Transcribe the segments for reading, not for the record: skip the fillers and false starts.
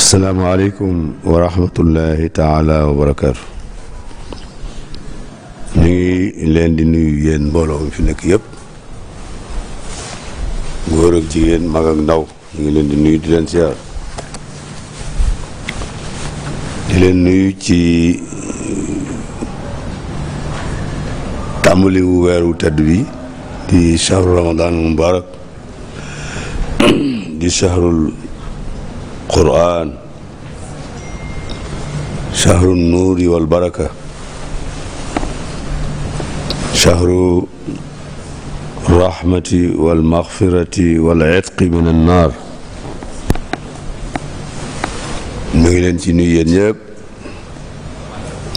asalaamaaleykum wa rahmatullahi taala wa barakaatu. ñu ngi leen di nuyu yéen mbooloo mi fi nekk yëpp, góor ak jigéen, mag ak ndaw. ñu ngi leen di nuyu di leen siyaar, di leen nuyu ci tàmbali wu weeru tedd bi di shahru ramadan mubarak, di shahrul Qur'an, shahru nuuri wal baraka, shahru rahmati wal maghfirati wal itqi min annaar. ñu ngi leen ci nuyu yéen ñëpp,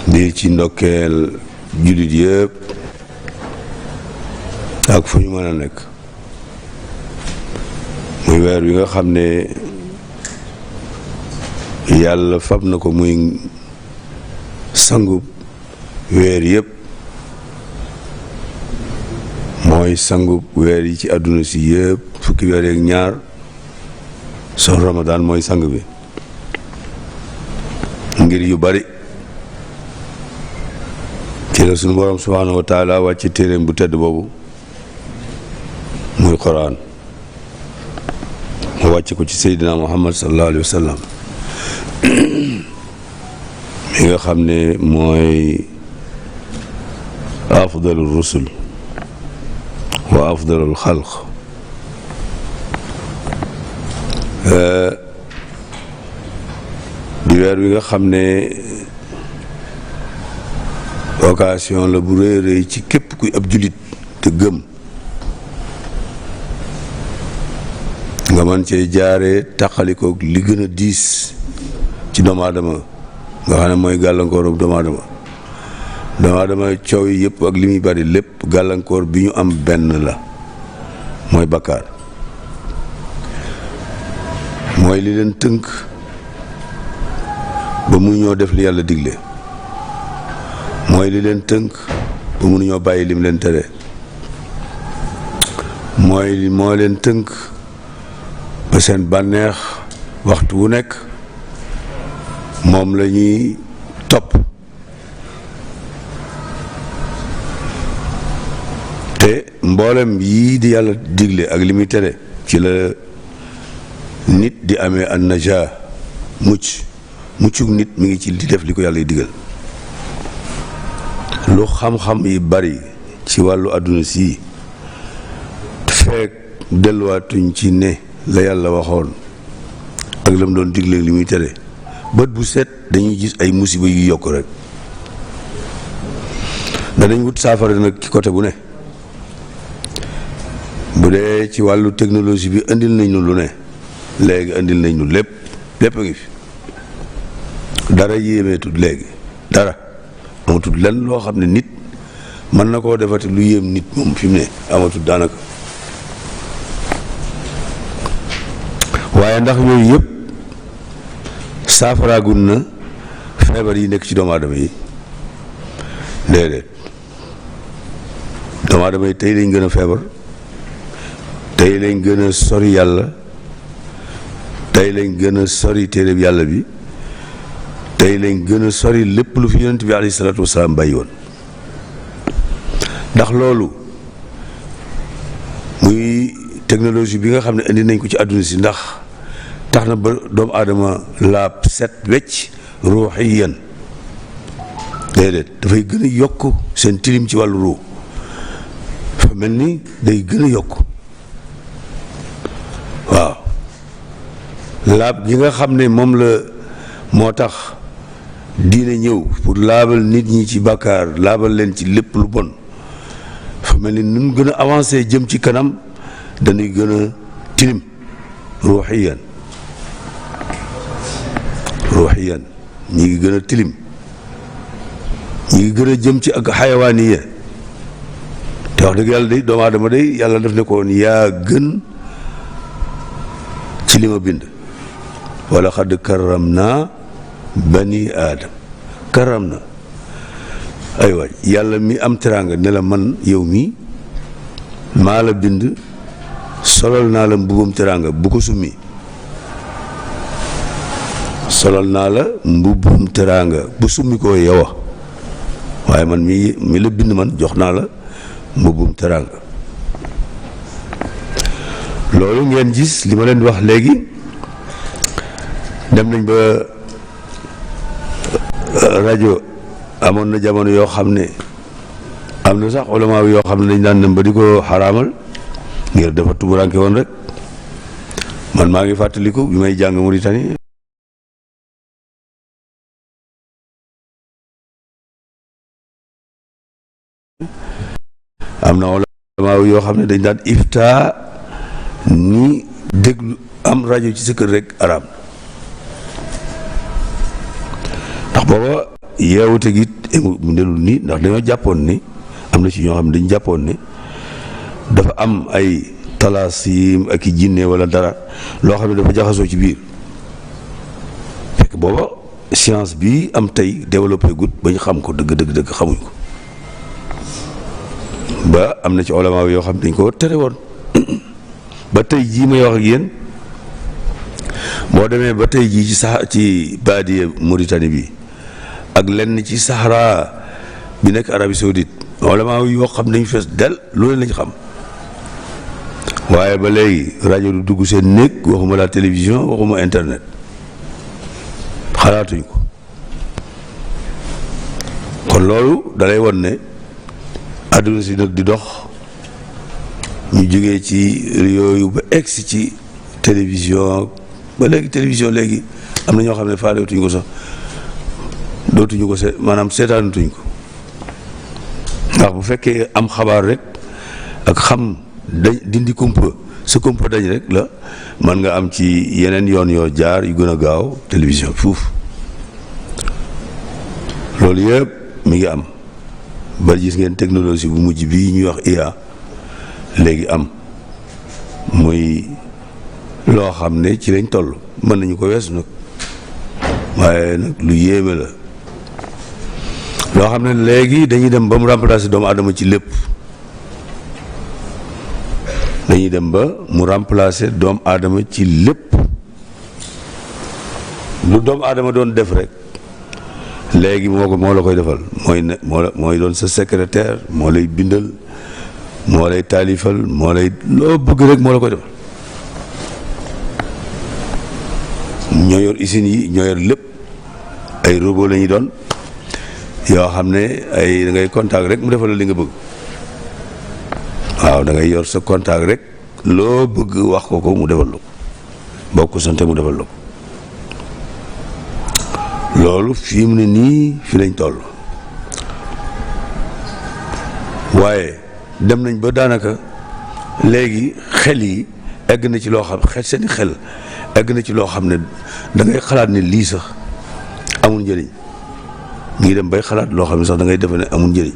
di ci ndokkeel jullit yëpp ak fu ñu mën a nekk. muy weer wi nga xam ne yàlla fab na ko muy sangub weer yëpp, mooy sangub weer yi ci àdduna si yëpp. fukki weer yeeg ñaar sox Ramadan mooy sang bi ngir yu bari. ci la sunu borom subhaanahu wa taala wàcc téeréem bu tedd boobu muy Qur'an, mu wàcc ko ci Seydina Muhammad sallallahu alayhi wa sallam mi nga xam ne mooy afdalul rusul wa afdalul xalq. di weer wi nga xam ne occasion la bu rëy rëy ci képp kuy ab jullit te gëm, nga mën cee jaaree taqalikoog li gën a diis ci doomu aadama, nga xam ne mooy gàllankooru doomu aadama coow yi yëpp ak li muy bari lépp, gàllankoor bi ñu am benn la, mooy bakkaar. mooy li leen tënk ba mënuñoo def li yàlla digle, mooy li leen tënk ba mënuñoo bàyyi lim leen tere, moo leen tënk ba seen bànneex waxtu wu nekk moom la ñuy topp. te mboolem yii di yàlla digle ak li muy tere ci la nit di amee an najaa, muccug nit mi ngi ci di def li ko yàlla digal. lu xam-xam yi bari ci wàllu àdduna si fekk delluwaatuñ ci ne la yàlla waxoon ak la mu doon digle li muy tere, bët bu set dañuy gis ay musiba yu yokk rek. danañ wut saafara nag ci côté bu ne. bu dee ci wàllu technologie bi indil nañ lu ne, léegi indil nañ lu lépp a ngi fi. dara yéemeetul léegi, dara amatul lenn loo xam ne nit mën na koo defati lu yéem nit moom fi mu ne amatul daanaka. waaye ndax yooyu yëpp saafaraagul na feebar yi nekk ci doomu aadama yi? déedéet. doomu aadama yi tey lañ gën a feebar, tey lañ gën a sori yàlla, tey lañ gën a sori téereb yàlla bi, tey lañ gën a sori lépp lu fi yonent bi alayhi salaatu wasalaam bàyyi woon. ndax loolu muy technologie bi nga xam ne indi nañ ko ci àdduna si, ndax tax na ba doomu aadama laab set wecc ruuxiyan? déedéet, dafay gën a yokk seen tilim ci wàllu ruux. fa mel ni day gën a yokk. waaw, laab gi nga xam ne moom la moo tax diine ñëw pour laabal nit ñi ci bàkkaar, laabal leen ci lépp lu bon. fa mel ni nun gën a avancé jëm ci kanam dañuy gën a tilim ruuxiyan ñi ngi gën a tilim, ñi ngi gën a jëm ci ak xayawaaniya. te wax dëgg yàlla day doomu aadama day yàlla def ne ko woon yaa gën ci li ma bind. wala xadd karam naa bani aadam, karam na ay waay yàlla mi am teraanga ne la man yow mi maa la bind, solal naa la mbubam teraanga bu ko summi. solal naa la mbubbum teraanga bu summi koo yow waaye man mi la bind man jox naa la mbubbum teraanga. loolu ngeen gis li ma leen wax léegi dem nañ ba rajo amoon na jamono yoo xam ne am na sax ulama yoo xam ne dañ daan dem ba di ko xaraamal ngir dafa tumuranke woon rek. man maa ngi fàttaliku bi may jàng Mauritanie am na ulama yoo xam ne dañ daan ifta ni déglu am rajo ci sa kër rek araam ndax booba yeewute gi mu delul nii ndax dañoo jàppoon ni am na ci ñoo xam ne dañ jàppoon ni dafa am ay talaasim ak i jinne wala dara loo xam ne dafa jaxasoo ci biir fekk booba science bi am tey développé gut ba ñu xam ko dëgg xamuñ ko ba am na ci ulama yoo xam ne dañ ko tere woon ba tey jii may wax ak yéen boo demee ba tey jii ci baadiye Mauritanie bi ak lenn ci Sahara bi nekk Arabie Saoudite ulama yoo xam ne dañu fees del loolu lañ xam waaye ba léegi rajo du dugg seen néeg waxuma la télévision waxuma internet xalaatuñ ko kon loolu dalay won ne àdduna si nag di dox ñu jógee ci yooyu ba egsi ci télévision ba léegi télévision léegi am na ñoo xam ne faalewutuñ ko sax dootuñu ko maanaam seetaanatuñ ko ndax bu fekkee am xabaar rek ak xam dañ dindi kumpa sa kumpa dañ rek la mën nga am ci yeneen yoon yoo jaar yu gën a gaaw télévision fuuf loolu yëpp mi ngi am ba gis ngeen technologie bu mujj bii ñuy wax IA léegi am muy loo xam ne ci lañ toll mën nañu ko weesu nag waaye nag lu yéeme la loo xam ne léegi dañuy dem ba mu remplacer doomu aadama ci lépp dañuy dem ba mu remplacer doomu aadama ci lépp lu doomu aadama doon def rek léegi moo la koy defal mooy doon sa secrétaire moo lay bindal moo lay taalifal moo lay loo bëgg rek moo la koy defal ñoo yor usines yi ñoo yor lépp ay robot la ñuy doon yoo xam ne ay da ngay contact rek mu defal la li nga bëgg waaw da ngay yor sa contact rek loo bëgg wax ko mu defal la ko boo ko sante mu defal la ko loolu fii mu ne nii fi lañ toll waaye dem nañ ba daanaka léegi xel yi egg na ci loo xam seeni xel egg na ci loo xam ne da ngay xalaat ne lii sax amul njëriñ ngi dem bay xalaat loo xam ne sax da ngay defe ne amul njëriñ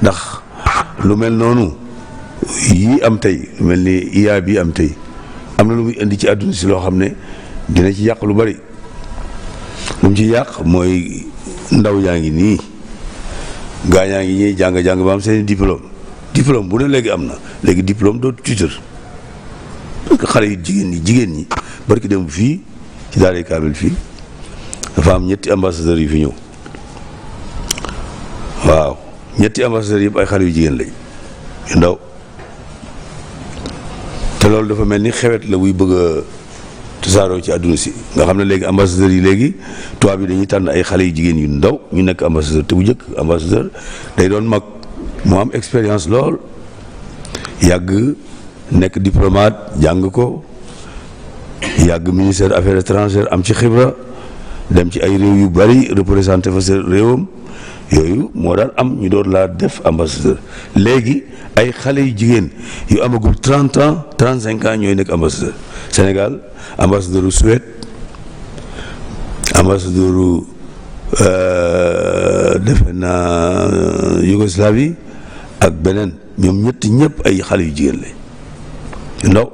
ndax lu mel noonu yii am tey lu mel ni IA bi am tey am na lu muy indi ci àdduna si loo xam ne dina ci yàq lu bari lu mu ci yàq mooy ndaw yaa ngi nii gaa ñaa ngi ñuy jàng ba am seen diplôme bu ne léegi am na léegi diplôme doo tuteur parce que xale yu jigéen ñi barki dem fii ci daaray kaamil fii dafa am ñetti ambassadeurs yu fi ñëw waaw ñetti ambassadeurs yëpp ay xale yu jigéen lañ yu ndaw te loolu dafa mel ni xewet la buy bëgg a tasaaroo ci àdduna si nga xam ne léegi ambassadeurs yi léegi tubaab yi dañuy tànn ay xale yu jigéen yu ndaw ñu nekk ambassadeur te bu njëkk ambassadeur day doon mag mu am expérience lool yàgg nekk diplomate jàng ko yàgg ministère affaires étrangères am ci xibra dem ci ay réew yu bari représenté fa sa réewam yooyu moo daan am ñu doon laa def ambassadeur léegi ay xale yu jigéen yu amagul 30 ans 35 ans ñooy nekk ambassadeur Sénégal ambassadeur u Suède ambassadeur u defe naa Yougoslavie ak beneen ñoom ñëpp ay xale yu jigéen lañ yu ndaw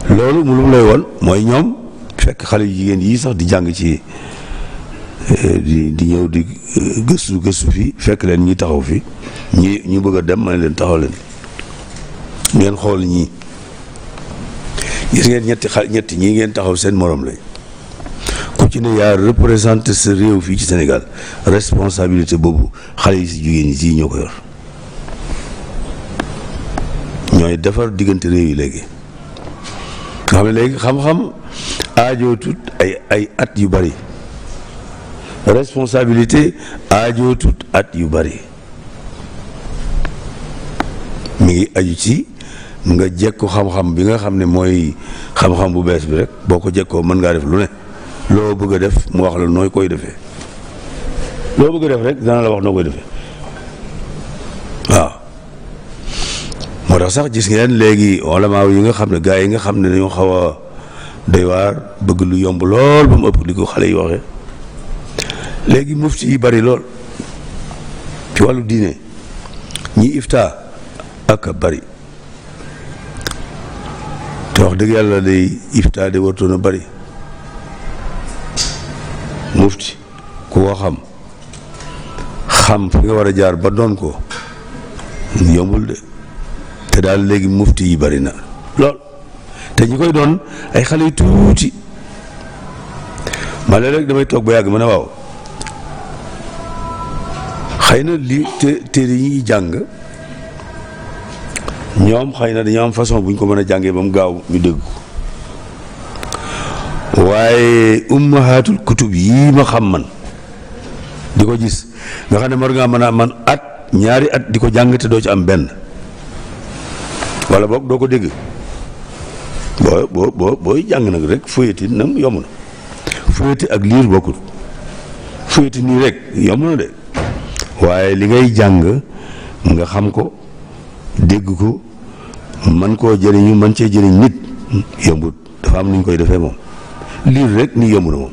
loolu mu lu lay woon mooy ñoom fekk xale yu jigéen yii sax di jàng ci di ñëw di gëstu fii fekk leen ñi taxaw fi ñu bëgg a dem ma ne leen taxaw leen ngeen xool gis ngeen ñetti ñi ngeen taxaw seen morom lañ ku ci ne yaa représenté sa réew fii ci Sénégal responsabilité boobu xale yi si jigéen ñi si ñoo ko yor ñooy defar diggante réew yi léegi nga xam ne léegi xam-xam aajootut ay at yu bari responsabilité aajootut at yu bari mi ngi aju ci nga jekku xam-xam bi nga xam ne mooy xam-xam bu bees bi rek boo ko jekkoo mën ngaa def lu ne loo bëgg a def mu wax la nooy koy defee loo bëgg a def rek dana la wax noo koy defee waaw moo tax sax gis ngeen léegi ulama yi nga xam ne gars yi nga xam ne dañoo xaw a doy waar bëgg lu yomb lool ba mu ëpp li ko xale yi waxee léegi mufti yi bari lool ci wàllu diine ñi ifta ak a bari te wax dëgg yàlla day ifta de wartoon a bari mufti ku ko xam fi nga war a jaar ba doon ko yombul de te daal léegi mufti yi bari na lool te ñi koy doon ay xale yu tuuti ma léeg-léeg damay toog ba yàgg ma ne waaw xëy na li téere yi ñuy jàng ñoom xëy na dañoo am façon bu ñu ko mën a jàngee ba mu gaaw ñu dégg ko waaye ummahatul kutub yii ma xam man di ko gis nga xam ne war ngaa mën a man at ñaari at di ko jàng te doo ci am benn wala boog doo ko dégg booy jàng nag rek fuyeti nag yomb na fuyeti ak liir bokkul fuyeti nii rek yomb na de waaye li ngay jàng nga xam ko dégg ko man koo jëriñu man cee jëriñ nit yombut dafa am nu ñu koy defee moom liir rek nii yomb na moom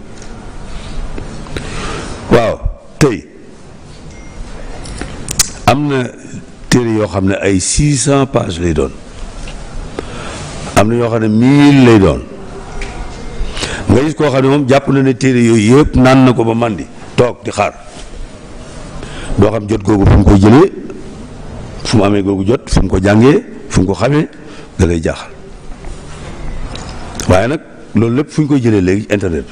waaw tey am na téere yoo xam ne ay 600 pages lay doon am na yoo xam ne 1000 lay doon nga gis koo xam ne moom jàpp na ne téere yooyu yëpp naan na ko ba màndi toog di xaar doo xam jot googu fu mu koy jëlee fu mu amee googu jot fu mu ko jàngee fu mu ko xamee da lay jaaxal waaye nag loolu lépp fu ñu koy jëlee léegi internet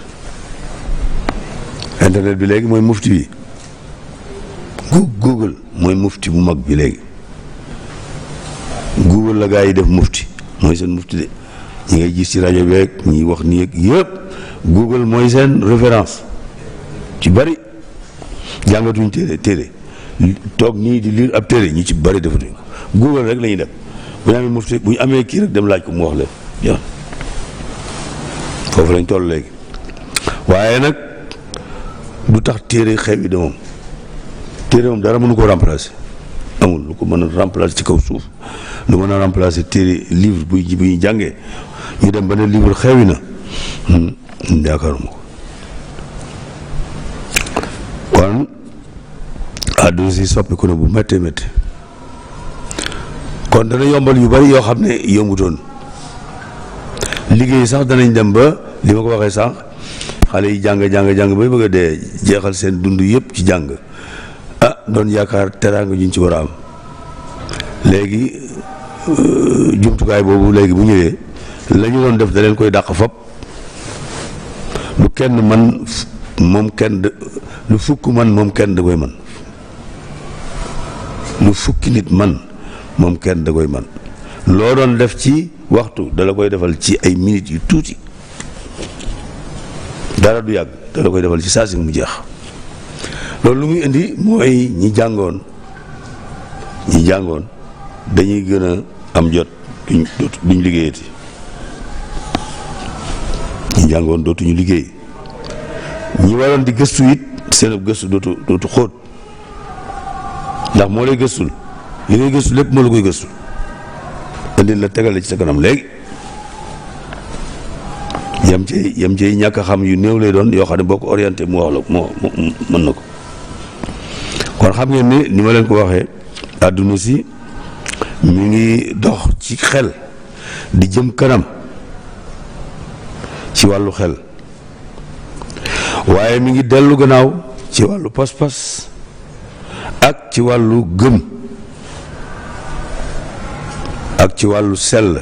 bi léegi mooy mufti bi Google mooy mufti bu mag bi léegi Google la gaa yi def mufti mooy seen mufti de ñi ngay gis ci rajo beeg ñi wax nii yëpp Google mooy seen référence ci bari jàngatuñ téere toog nii di lire ab téere ñi ci bari defatuñ ko Google rek la ñuy def bu ñu amee mufti bu ñu amee kii rek dem laaj ko mu wax leen yoon foofu lañ toll léegi waaye nag du tax téere xew yi de moom téere moom dara mënu ko remplacer amul lu ko mën a remplacer ci kaw suuf lu mën a remplacer téere livre bu ñu jàngee ñu dem ba ne livre xewi na yaakaaruma ko kon àdduna si soppiku na bu méttee méttee kon dana yombal yu bari yoo xam ne yombutoon liggéey sax danañ dem ba li ma ko waxee sax xale yi jàng bay bëgg a dee jeexal seen dund yëpp ci jàng doon yaakaar teraanga juñ ci war a am léegi jumtukaay boobu léegi bu ñëwee la ñu doon def da leen koy dàq fop lu kenn man moom kenn lu fukk man moom kenn da koy man lu fukki nit man moom kenn da koy man loo doon def ci waxtu dala koy defal ci ay minutes yu tuuti dara du yàgg dala koy defal ci saa si mu jeex loolu lu muy indi mooy ñi jàngoon dañuy gën a am jot duñ liggéeyati ñi jàngoon dootuñu liggéey ñi waroon di gëstu it seen gëstu dootu xóot ndax moo lay gëstul li ngay gëstu lépp moo la koy gëstu indi la tegale ci sa kanam léegi yam ci ñàkk a xam yu néew lay doon yoo xam ne boo ko orienté mu wax la moo mën na ko kon xam ngeen ne ni ma leen ko waxee àdduna si mi ngi dox ci xel di jëm kanam ci wàllu xel waaye mi ngi dellu gannaaw ci wàllu pas-pas ak ci wàllu gëm ak ci wàllu sell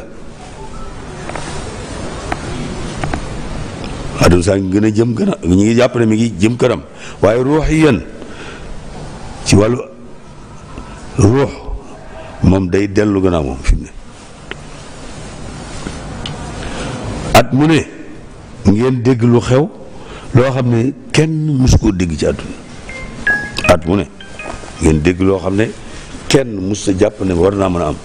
àdduna saa ngi gën a jëm kanam ñu ngi jàpp ne mi ngi jëm kanam waaye ruuxiyan ci wàllu ruux moom day dellu gannaaw moom fi mu ne at mu ne ngeen dégg lu xew loo xam ne kenn mësu koo dégg ci àdduna at mu ne ngeen dégg loo xam ne kenn mës sa jàpp ne war naa mën a am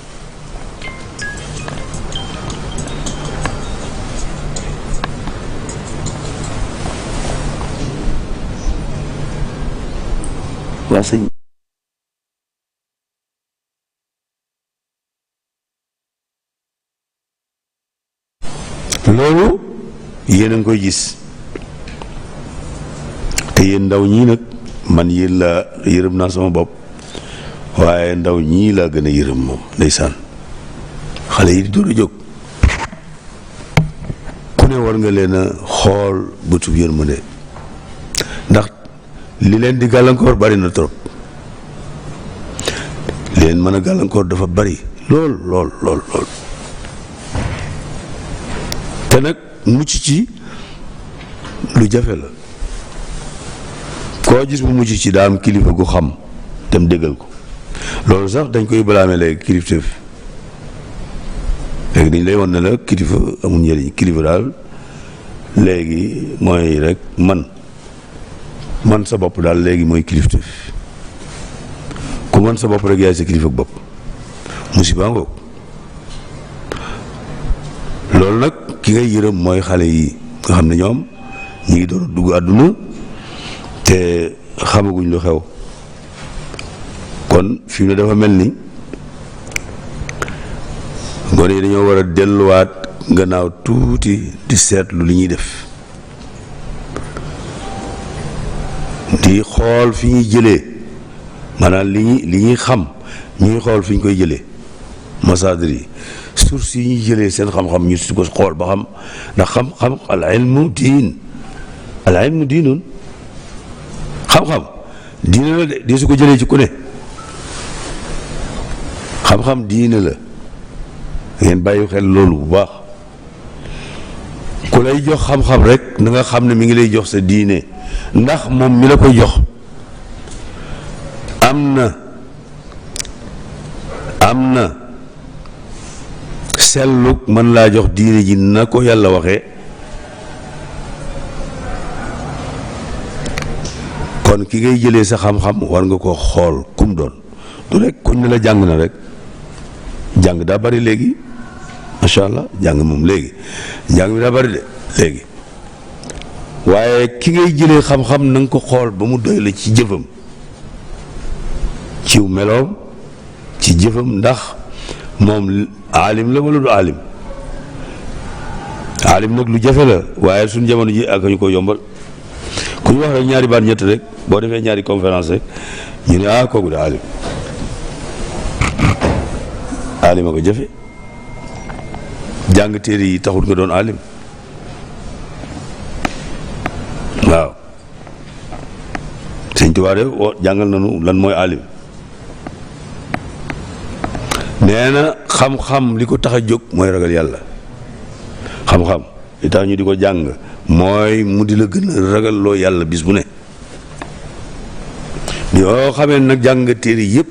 waa sëñ loolu yéen a ngi koy gis te yéen ndaw ñii nag man yéen la yërëm naa sama bopp waaye ndaw ñii laa gën a yërëm moom ndeysaan xale yi di door a jóg ku ne war nga leen a xool bëtub yërmande ndax li leen di gàllankoor bari na trop li leen mën a gàllankoor dafa bari lool lool lool lool te nag mucc ci lu jafe la koo gis mu mucc ci daa am kilifa gu xam dem déggal ko loolu sax dañ koy balaame léegi kilifteef léegi dañ lay won ne la kilifa amul njëriñ kilifa daal léegi mooy rek man sa bopp daal léegi mooy kilifteef ku man sa bopp rek yaay sa kilifa bopp musiba ngoog loolu nag ki ngay yërëm mooy xale yi nga xam ne ñoom ñi ngi doon dugg àdduna te xamaguñ lu xew kon fi mu ne dafa mel ni gone yi dañoo war a delluwaat gannaaw tuuti di seetlu li ñuy def di xool fi ñuy jëlee maanaam li ñuy xam ñuy xool fi ñu koy jëlee masaadir yi source yi ñuy jëlee seen xam-xam ñu su ko xool ba xam ndax xam-xam al ilmu diinun xam-xam diine la de su ko jëlee ci ku ne xam-xam diine la ngeen bàyyi xel loolu bu baax ku lay jox xam-xam rek na nga xam ne mi ngi lay jox sa diine ndax moom mi la koy jox am na selluk mën laa jox diine ji na ko yàlla waxee kon ki ngay jëlee sa xam-xam war nga ko xool kum doon du rek kuñ ne la jàng na rek jàng daa bari léegi macha allah jàng moom léegi jàng bi daa bari de léegi waaye ki ngay jëlee xam-xam na nga ko xool ba mu doy la ci jëfam ciw meloom ci jëfam ndax moom aalim la wala du aalim nag lu jafe la waaye suñ jamono ji ak ñu ko yombal ku ñu wax rek ñaari baat ñett rek boo defee ñaari conférence rek ñu ne kooku de aalim a ko jafe jàng téere yi taxul nga doon aalim waaw Sëñ Tuubaa de jàngal nañu lan mooy aalim nee na xam-xam li ko tax a jóg mooy ragal yàlla xam-xam li tax ñu di ko jàng mooy mu di la gën a ragal loo yàlla bis bu ne yoo xamee nag jàng nga téere yëpp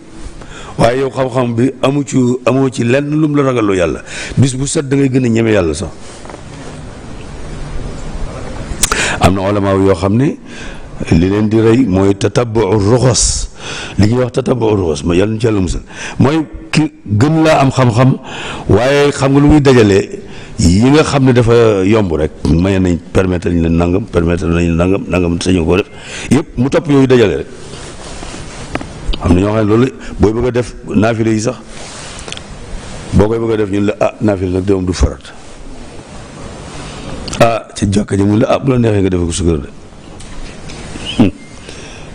waaye yow xam-xam bi amoo ci lenn lum la ragal loo yàlla bis bu set da ngay gën a ñeme yàlla sax am na ulama yoo xam ne li leen di rey mooy tatabbu ruxas li ñuy wax tatabbu ruxas ma yàlla ñu ci yàlla musal mooy ki gën laa am xam-xam waaye xam nga lu muy dajalee yi nga xam ne dafa yomb rek may nañ permettre nañ leen nangam permettre nañ leen nangam sañoo koo def yëpp mu topp yooyu dajale rek am na ñoo xam ne loolu booy bëgg a def naafile yi sax boo koy bëgg a def ñun la naafile nag doom du farat ci jàkka ji mun la bu la neexee nga defe ko sukkur de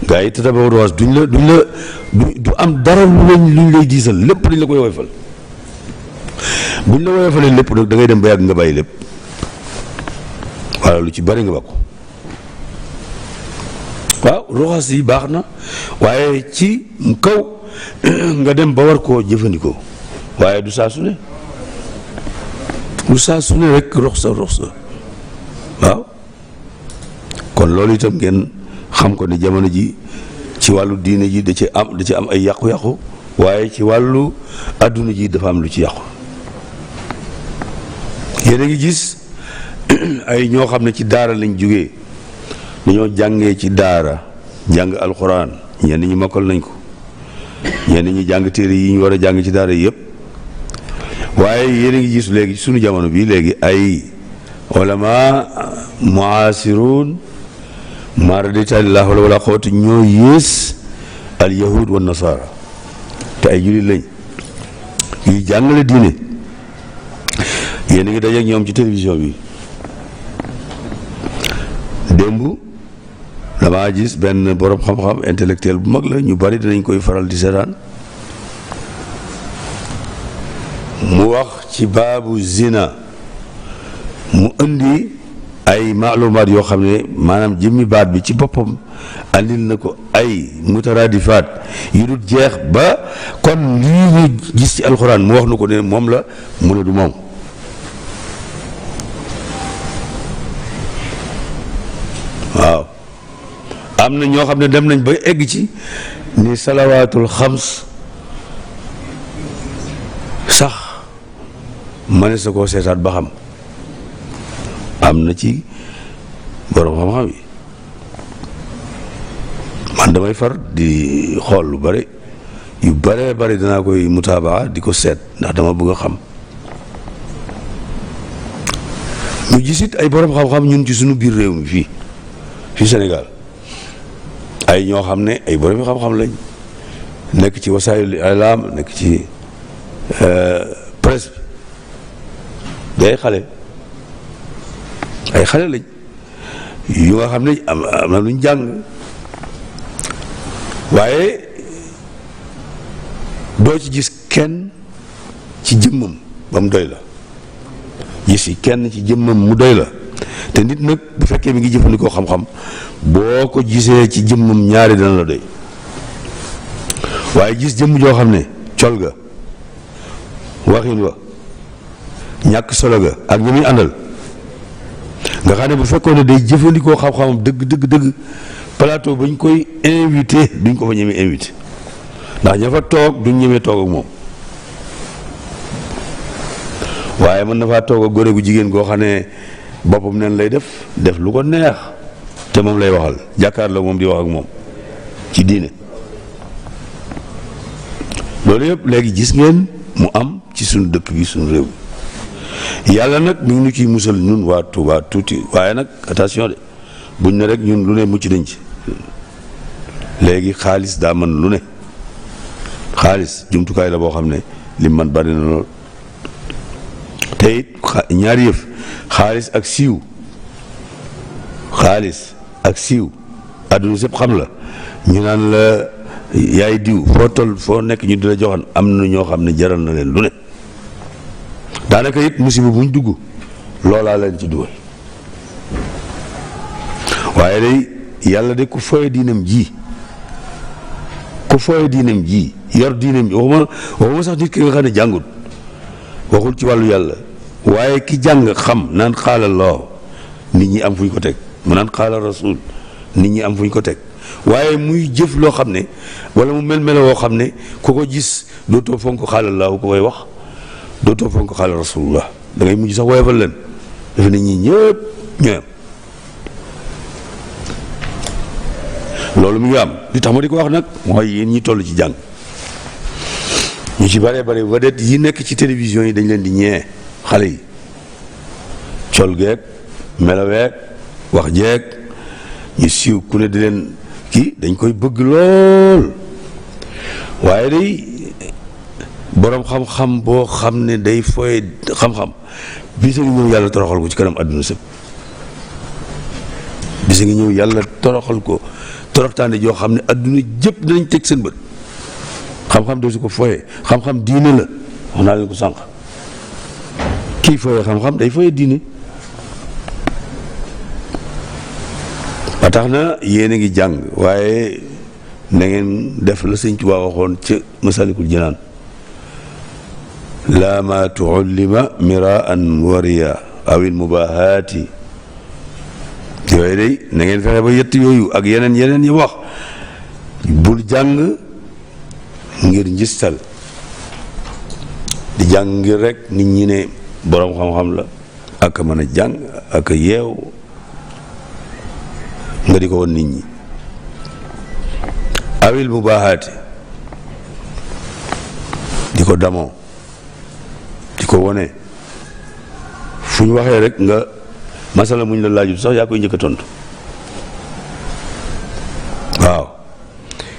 gaa yi tata bawaruwaas du am dara luñ lay diisal lépp dañ la koy woyofal buñ la woyofalee lépp nag da ngay dem ba yàgg nga bàyyi lépp waaw lu ci bari nga ba ko waaw roxas yi baax na waaye ci kaw nga dem ba war koo jëfandikoo waaye du saa su ne rek rox sa waaw kon loolu itam ngeen xam ko ne jamono ji ci wàllu diine ji da ci am ay yàqu-yàqu waaye ci wàllu adduna ji dafa am lu ci yàqu. yéen a ngi gis ay ñoo xam ne ci daara lañ jógee dañoo jàngee ci daara jàng alxuraan ñenn ñi mokkal nañ ko ñenn ñi jàng téere yi ñu war a jàng ci daara yëpp waaye yéen a ngi gis léegi sunu jamono bi léegi ay ulama muasirun maraditaalillah wala xawtu ñoo yées al yahud wa nasara te ay jullit lañ yuy jàngale diine. yéen a ngi dajeek ñoom ci télévision bi démb damaa gis benn borom xam-xam intellectuel bu mag la ñu bari dinañ koy faral di seetaan mu wax ci baabu zina mu indi ay maalumaat yoo xam ne maanaam jëmmi baat bi ci boppam andil na ko ay mutaraadifaat yu dul jeex ba kon lii ñu gis ci alxuraan mu wax nu ko ne moom la mu ne du moom. waaw am na ñoo xam ne dem nañ ba egg ci ni salawaatul xams sax mane sa koo seetaat ba xam am na ci borom xam-xam yi man damay far di xool lu bari yu bare bari danaa koy mutaabaa di ko seet ndax dama bëgg a xam ñu gisit ay borom xam-xam ñun ci sunu biir réew mi fii Sénégal ay ñoo xam ne ay borom xam-xam lañ nekk ci wasaayil ilaam nekk ci presse bi ay xale lañ yu nga xam ne am na luñ jàng waaye doo ci gis kenn ci jëmmam ba mu doy la gis yi kenn ci jëmmam mu doy la te nit nag bu fekkee mi ngi jëfandikoo xam-xam boo ko gisee ci jëmmam ñaari dana la doy waaye gis jëmm joo xam ne col ga waxin wa ñàkk solo ga ak ñi muy àndal nga xam ne bu fekkoon ne day jëfandikoo xam-xamam dëgg plateau bañ koy invité duñ ko fa ñemee invité ndax ña fa toog duñ ñemee toog ak moom waaye mën na faa toog ak gone gu jigéen goo xam ne boppam neen lay def lu ko neex te moom lay waxal jàkkaarloo moom di wax ak moom ci diine loolu yëpp léegi gis ngeen mu am ci suñu dëkk bi suñu réew yàlla nag mi ngi ñu ciy musal ñun waa Touba tuuti waaye nag attention de buñ ne rek ñun lu ne mucc nañ ci léegi xaalis daa mën lu ne xaalis jumtukaay la boo xam ne lim man bari na lool te it ñaari yëf xaalis ak siiw àdduna sépp xam la ñu naan la yaay diw foo toll foo nekk ñu di la joxan am na ñoo xam ne jaral na leen lu ne daanaka it musiba buñ dugg loolaa leen ci dugal waaye day yàlla de ku fooye diinam ji yor diinam ji waxuma sax nit ki nga xam ne jàngut waxul ci wàllu yàlla waaye ki jàng xam naan xaala Allah nit ñi am fu ñu ko teg mu naan xaala rasul nit ñi am fu ñu ko teg waaye muy jëf loo xam ne wala mu mel woo xam ne ku ko gis dootoo fonk xaala Allah ko koy wax dootoo fonk xaala rasulullah da ngay mujj sax woyofal leen dafa nit ñi ñëpp ñooyam loolu mi ngi am li tax ma di ko wax nag mooy yéen ñi toll ci jàng ñu ci bare vedette yi nekk ci télévision yi dañ leen di ñee xale yi col geeg melaweeg wax jeeg ñu siiw ku ne di leen kii dañ koy bëgg lool waaye day boroom xam-xam boo xam ne day fooye xam-xam bisa ngi ñëw yàlla toroxal ko ci kanam àdduna sëpp bisa ngi ñëw yàlla toroxal ko toroxtaande joo xam ne àdduna jëpp dinañ teg seen bët xam-xam doo su ko fooye xam-xam diine la wax naa leen ko sànq kii fooye xam-xam day fooye diine ba tax na yéen a ngi jàng waaye na ngeen def la Sëñ Tuubaa waxoon ca Masalikul Jinaan laa ma tuullima miraan wariya awil mubahaati yooyu day na ngeen fexe ba yett yooyu ak yeneen yi wax bul jàng ngir njistal di jàng ngir rek nit ñi ne boroom xam-xam la ak a mën a jàng ak a yeew nga di ko won nit ñi awil mu baaxaate di ko damoo di ko wone fu ñu waxee rek nga masala muñ la laajut sax yaa koy njëkk a tontu waaw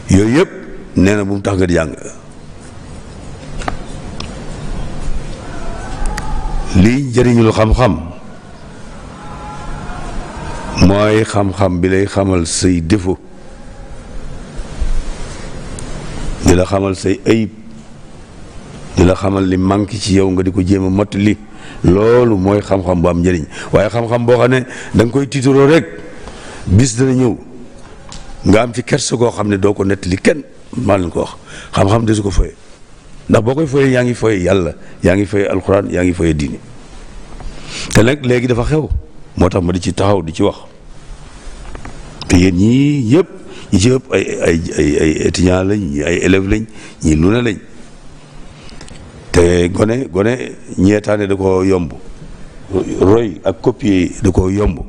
yooyu yëpp nee na bu mu tax nga di jàng lii njëriñul xam-xam mooy xam-xam bi lay xamal say défaut di la xamal say ayib di la xamal li manque ci yow nga di ko jéem a mottali loolu mooy xam-xam bu am njëriñ waaye xam-xam boo xam ne da nga koy tiitaroo rek bis dana ñëw nga am ci kersa koo xam ne doo ko nettali kenn maa leen ko wax xam-xam de su ko foye ndax boo koy foye yaa ngi foye yàlla yaa ngi foye alxuraan yaa ngi foye diini te nag léegi dafa xew moo tax ma di ci taxaw di ci wax te yéen ñii yëpp ñi ci ëpp ay étudiants lañ ñi ay élèves lañ ñii lu ne lañ te gone ñeetaane da ko yomb roy ak copier da ko yomb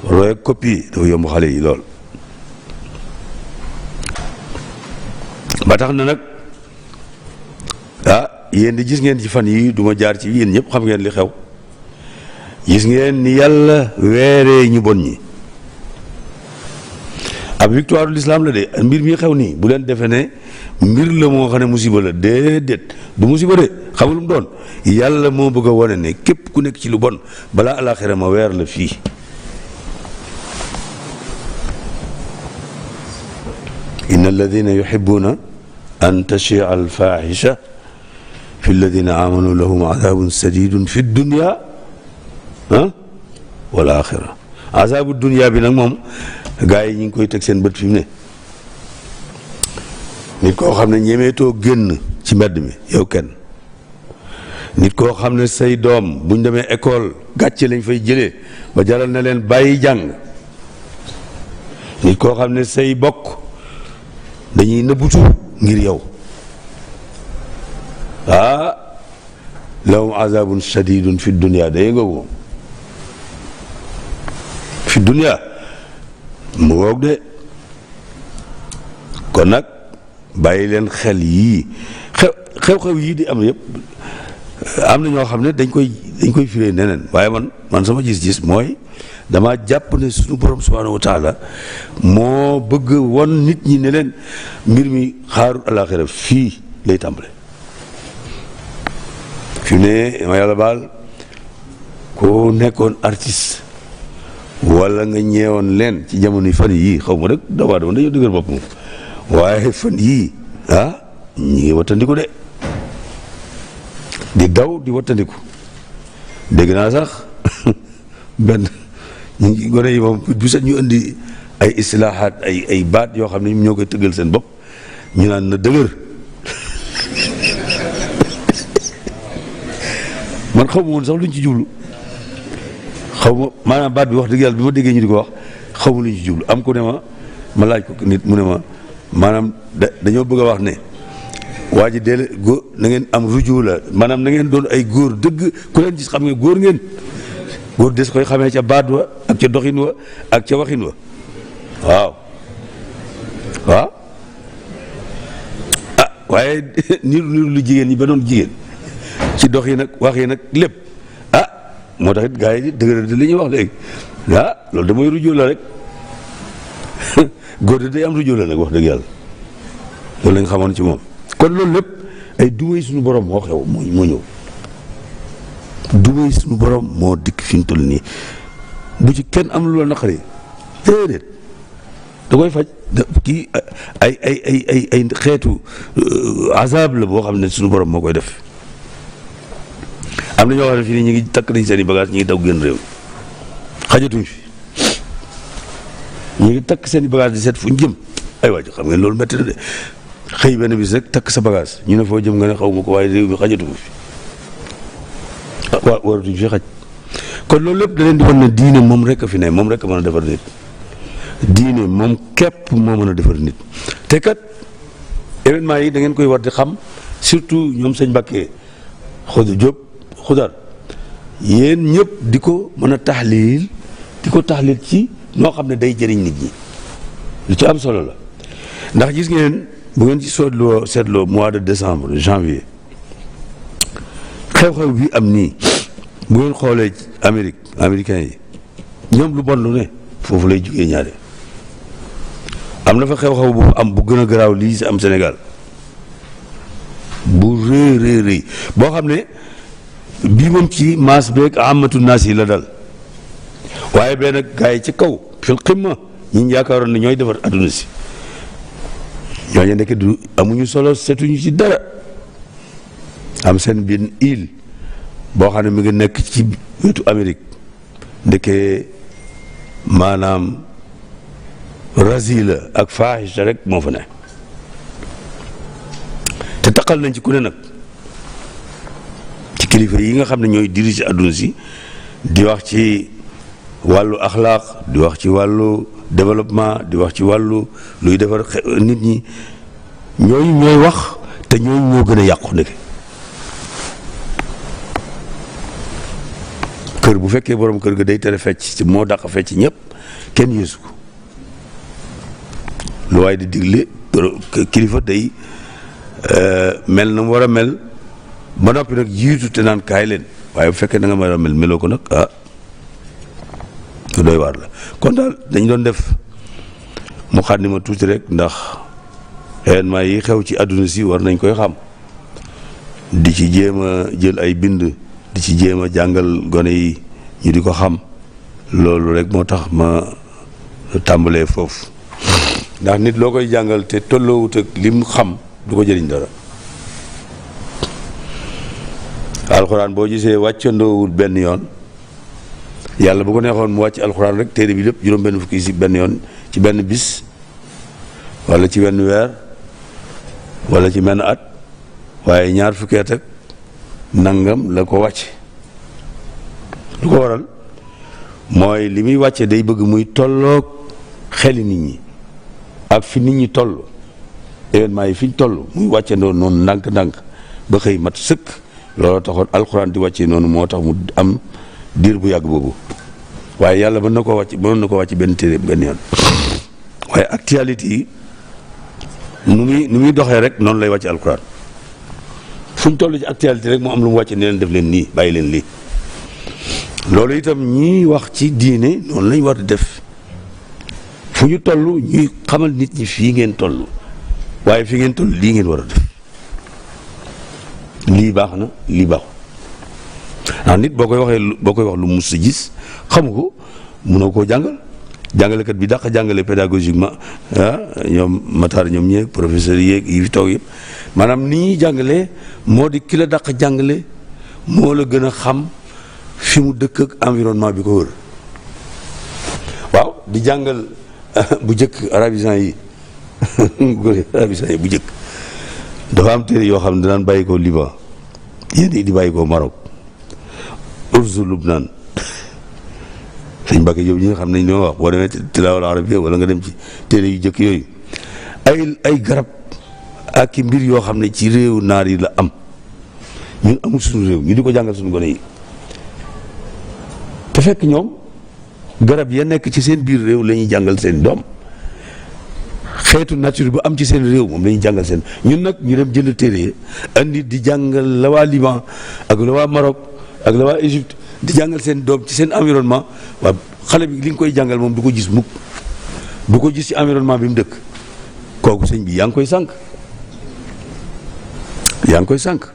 roy ak copier dafa yomb xale yi lool ba tax na nag yéen di gis ngeen ci fan yi duma jaar ci yéen ñëpp xam ngeen li xew gis ngeen ni yàlla weeree ñu bon ñi ab victoire l'islam la de mbir mi xew nii bu leen defee ne mbir la moo xam ne musiba la déedéet du musiba de xam lu mu doon yàlla moo bëgg a wane ne képp ku nekk ci lu bon balaa alaxira ma weer la fii inna alladina yuhibbuna an tashia alfahisha fi alladina amanu lahum adabun sadidun fi dunya wal axira azabu dunya bi nag moom gaa yi ñu ngi koy teg seen bët fi mu ne nit koo xam ne ñemeetoo génn ci mbedd mi yow kenn nit koo xam ne say doom buñ demee école gàcce lañ fay jëlee ba jaral na leen bàyyi jàng nit koo xam ne say bokk dañuy nëbbutu ngir yow lahum azabun shadidun fi dunya day nga moom fi dunya mu ngoog de kon nag bàyyi leen xel yii xew-xew yii di am yëpp am na ñoo xam ne dañ koy firee neneen waaye man sama gis-gis mooy dama jàpp ne suñu borom subhanahu wa taala moo bëgg won nit ñi ne leen mbir mi xaaru alaxira fii lay tàmbale fi ne ma yàlla baal ko nekkoon artiste wala nga ñeewoon leen ci jamono fan yii xaw ma rek dawaa dama dañoo dëgër bopp moom waaye fan yii ñi ngi wattandiku de di daw di wattandiku dégg naa sax benn ñu ngi gone yi moom bu set ñu indi ay islaahaat ay baat yoo xam ne ñoo koy tëggal seen bopp ñu naan na dëgër man xaw ma woon sax luñ ci jublu xaw ma maanaam baat bi wax dëgg yàlla bi ma déggee ñu di ko wax xaw ma luñ ci jublu am ku ne ma laaj ko nit mu ne ma maanaam dañoo bëgg a wax ne waa ji dee góor na ngeen am ruju la maanaam na ngeen doon ay góor dëgg ku leen gis xam nga góor ngeen góor des koy xamee ca baat wa ak ca doxin wa ak ca waxin wa waaw waaye niru lu jigéen ñi ba doon jigéen ci dox yi nag wax yi nag lépp moo tax it gars yi dëgg li ñuy wax léegi loolu damay ruju la rek góor de day am ruju la nag wax dëgg yàlla loolu lañ xamoon ci moom kon loolu lépp ay dumay suñu borom moo xew moo ñëw dumay suñu borom moo dikk fi mu toll nii bu ci kenn am lu la naqari déedéet da koy faj kii ay xeetu azab la boo xam ne suñu borom moo koy def am na ñoo xam ne fii nii ñu ngi takk nañ seen i bagage ñu ngi daw génn réew xajatuñ fi ñu ngi takk seen i bagage di seet fu ñu jëm ay waaj xam ngeen loolu métti na de xëy benn bis rek takk sa bagage ñu ne foo jëm nga ne xaw ma ko waaye réew mi xajatu fi waratuñ fi xaj kon loolu lépp da leen di wan ne diine moom rek a fi ne moom rek a mën a defar nit diine moom képp moo mën a defar nit te kat événement yi da ngeen koy war di xam surtout ñoom sëñ Mbàkke Xudar yéen ñëpp di ko mën a taxliil ci noo xam ne day jëriñ nit ñi lu ci am solo la ndax gis ngeen bu ngeen ci seetloo mois de décembre janvier xew-xew bi am nii bu ngeen xoolee américains yi ñoom lu bon lu ne foofu lay jugee ñaare am na fa xew-xew bu am bu gën a garaaw lii si am Sénégal bu rëy boo xam ne bii moom ci maas beeg amatu naas yi la dal waaye benn gars yi ci kaw fil ximma ñi yaakaaroon ne ñooy defar adduna si ñooñu nekk du amuñu solo setuñu ci dara am seen benn île boo xam ne mi ngi nekk ci wetu Amérique ndeke maanaam rasi la ak faaxisa rek moo fa ne te taqal nañ ci ku ne nag ci kilifa yi nga xam ne ñooy diriger adduna si di wax ci wàllu axlaaq di wax ci wàllu développement di wax ci wàllu luy defar nit ñi ñooñu ñooy wax te ñooñu ñoo gën a yàqu ndeke kër bu fekkee borom kër ga day tere fecc moo dàq fecc ñëpp kenn yéesu ko lu waaye di digle kilifa day mel na mu war a mel ba noppi nag jiitu te naan kaay leen waaye bu fekkee da nga war a mel meloo ko nag lu doy waar la kon daal dañ doon def mu xànni ma tuuti rek ndax événement yi xew ci àdduna si war nañ koy xam di ci jéem a jël ay bind di ci jéem a jàngal gone yi ñu di ko xam loolu rek moo tax ma tàmbalee foofu ndax nit loo koy jàngal te tolloowut ak lim xam du ko jëriñ dara alxuraan boo gisee wàccandoowul benn yoon yàlla bu ko neexoon mu wàcc alxuraan rek téere bi lépp juróom-benn fukki si benn yoon ci benn bis wala ci wenn weer wala ci menn at waaye ñaar fukki at ak nangam la ko wàcce lu ko waral mooy li muy wàcce day bëgg muy tolloog xeli nit ñi ak fi nit ñi toll événement yi fi ñu toll muy wàccandoo noonu ndànk-ndànk ba xëy mat sëkk looloo taxoon alxuraan di wàccee noonu moo tax mu am diir bu yàgg boobu waaye yàlla mën na ko wàcc benn téere benn yoon waaye actualité yi nu muy doxee rek noonu lay wàcce alxuraan fu ñu toll ci actualité rek moo am lu mu wàcce ne leen def leen nii bàyyi leen lii loolu itam ñiy wax ci diine noonu lañ war di def fu ñu toll ñuy xamal nit ñi fii ngeen toll waaye fii ngeen toll lii ngeen war a def lii baax na lii baaxul ndax nit boo koy wax lu mus a gis xamu ko mënoo koo jàngalekat bi dàq jàngale pédagogiquement ñoom Matar ñoom ñeeg professeurs yeeg yi fi toog yëpp maanaam ni ñuy jàngalee moo di ki la dàq jàngale moo la gën a xam fi mu dëkk ak environnement bi ko wër waaw di jàngal bu njëkk arabisant yi bu njëkk dafa am téere yoo xam ne danaan bàyyi ko Liban yéen di bàyyi ko Maroc urzu Lubnaan sëñ Mbàkke Jóob ñi nga xam ne ñoo wax boo demee tilaawal arabia wala nga dem ci téere yu jëkk yooyu ay garab ak i mbir yoo xam ne ci réew naar yi la am ñun amul suñu réew ñu di ko jàngal suñu gone yi te fekk ñoom garab ya nekk ci seen biir réew la ñuy jàngal seen doom xeetu nature bu am ci seen réew moom la ñuy jàngal seen ñun nag ñu dem jënd téere yi andi di jàngal la waa Liban ak la waa Maroc ak la waa Égypte di jàngal seen doom ci seen environnement waaw xale bi li nga koy jàngal moom du ko gis mukk du ko gis ci environnement bi mu dëkk kooku sëñ bi yaa ngi koy sànq